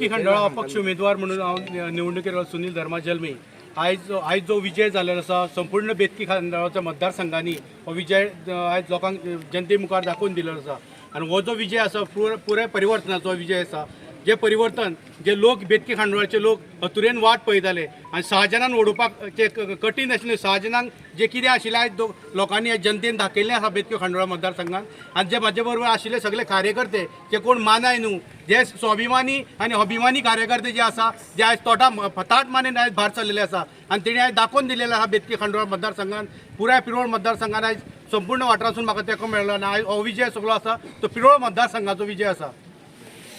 बेतकी खंडोळा अपक्ष उमेदवार म्हणून हांव निवडणुकेर सुनील धर्मा जल्मी. आयज आयज जो विजय जाल्लो आसा, संपूर्ण बेतकी खंडोळाच्या मतदारसंघांनी हो विजय आयज लोकांक, जनते मुखार दाखोवन दिलेलो आसा. आनी हो जो विजय आसा, पुराय परिवर्तनाचो विजय आसा. जे परिवर्तन जे लोक, बेतकी खांडोळाचे लोक अतुरेन वाट पळयताले आनी सहाजनान ओडोवपाक जे कठीण आशिल्लें, सहाजनांक जे कितें आशिल्लें, आयज लोकांनी जनतेन दाखयल्लें आसा बेतकी खांडोळा मतदारसंघात. आनी जे म्हाजे बरोबर आशिल्ले सगळे कार्यकर्ते, जे कोण मानाय न्हू, जे स्वाभिमानी आनी अभिमानी कार्यकर्ते जे आसा, जे आयज तोटा ताट मानेन आयज भायर सरलेले आसा आनी तेणी आयज दाखोवन दिलेलें आसा. बेतकी खांडोळा मतदारसंघात, पुराय पिरोळ मतदारसंघात आयज संपूर्ण वाठारांसून म्हाका तेंको मेळ्ळो आनी आयज हो विजय सगळो आसा तो पिरोळ मतदारसंघाचो विजय आसा.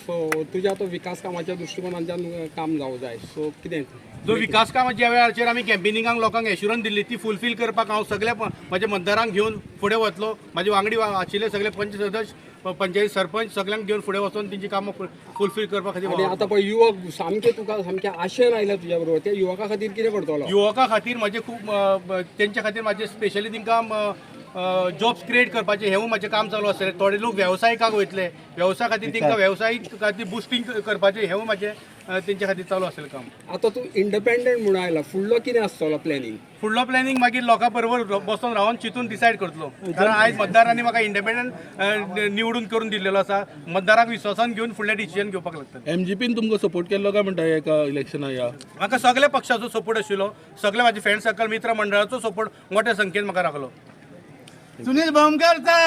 सो तुज्या तो विकास कामाच्या दृश्टिकोनांतल्यान काम जावं जाय, सो कितें? जो विकास कामां ज्या वेळाचेर आमी कॅम्पेनिंगाक लोकांक एश्युरन्स दिल्ली, ती फुलफील करपाक हांव सगल्या म्हज्या मतदारांक घेवन फुडें वतलो. म्हाजे वांगडी आशिल्ले सगळे पंच सदस्य, पंचायत सरपंच, सगल्यांक घेवन फुडें वचून तेंची कामां फुलफील करपा खातीर आनी वावुरतलो. आतां पळय, युवक सामके तुका सामके आशेन आयले तुज्या बरोबर, त्या युवका खातीर कितें करतलो? युवकां खातीर म्हजें खूब तेंच्या खातीर म्हाजें स्पेशली तांकां जॉब्स क्रिएट करपाचें हेंवूय म्हाजें काम चालू आसतलें. थोडे लोक वेवसायिकाक वयतले, वेवसाय खातीर तांकां वेवसायीक खातीर बुस्टींग करपाचें हेंवूय म्हाजें तेंच्या खातीर चालू आसतलें काम. आतां तूं इंडिपेंडंट म्हणून आयला, फुडलो कितें आसतलो प्लॅनिंग? फुडलो प्लॅनिंग मागीर लोकां बरोबर बसोन रावन चिंतून डिसायड करतलो, कारण आयज मतदारांनी म्हाका इंडिपेंडंट निवडून करून दिल्लेलो आसा. मतदारांक विश्वासान घेवन फुडलें डिसिजन घेवपाक लागतलें. एमजीपीन तुमकां सपोर्ट केल्लो काय म्हणटा एका इलेक्शना ह्या? म्हाका सगल्या पक्षाचो सपोर्ट आशिल्लो. सगळे म्हाजे फ्रेंड सर्कल, मित्र मंडळाचो सपोर्ट मोठ्या संख्येन म्हाका राखलो. सुनील भामकरचा.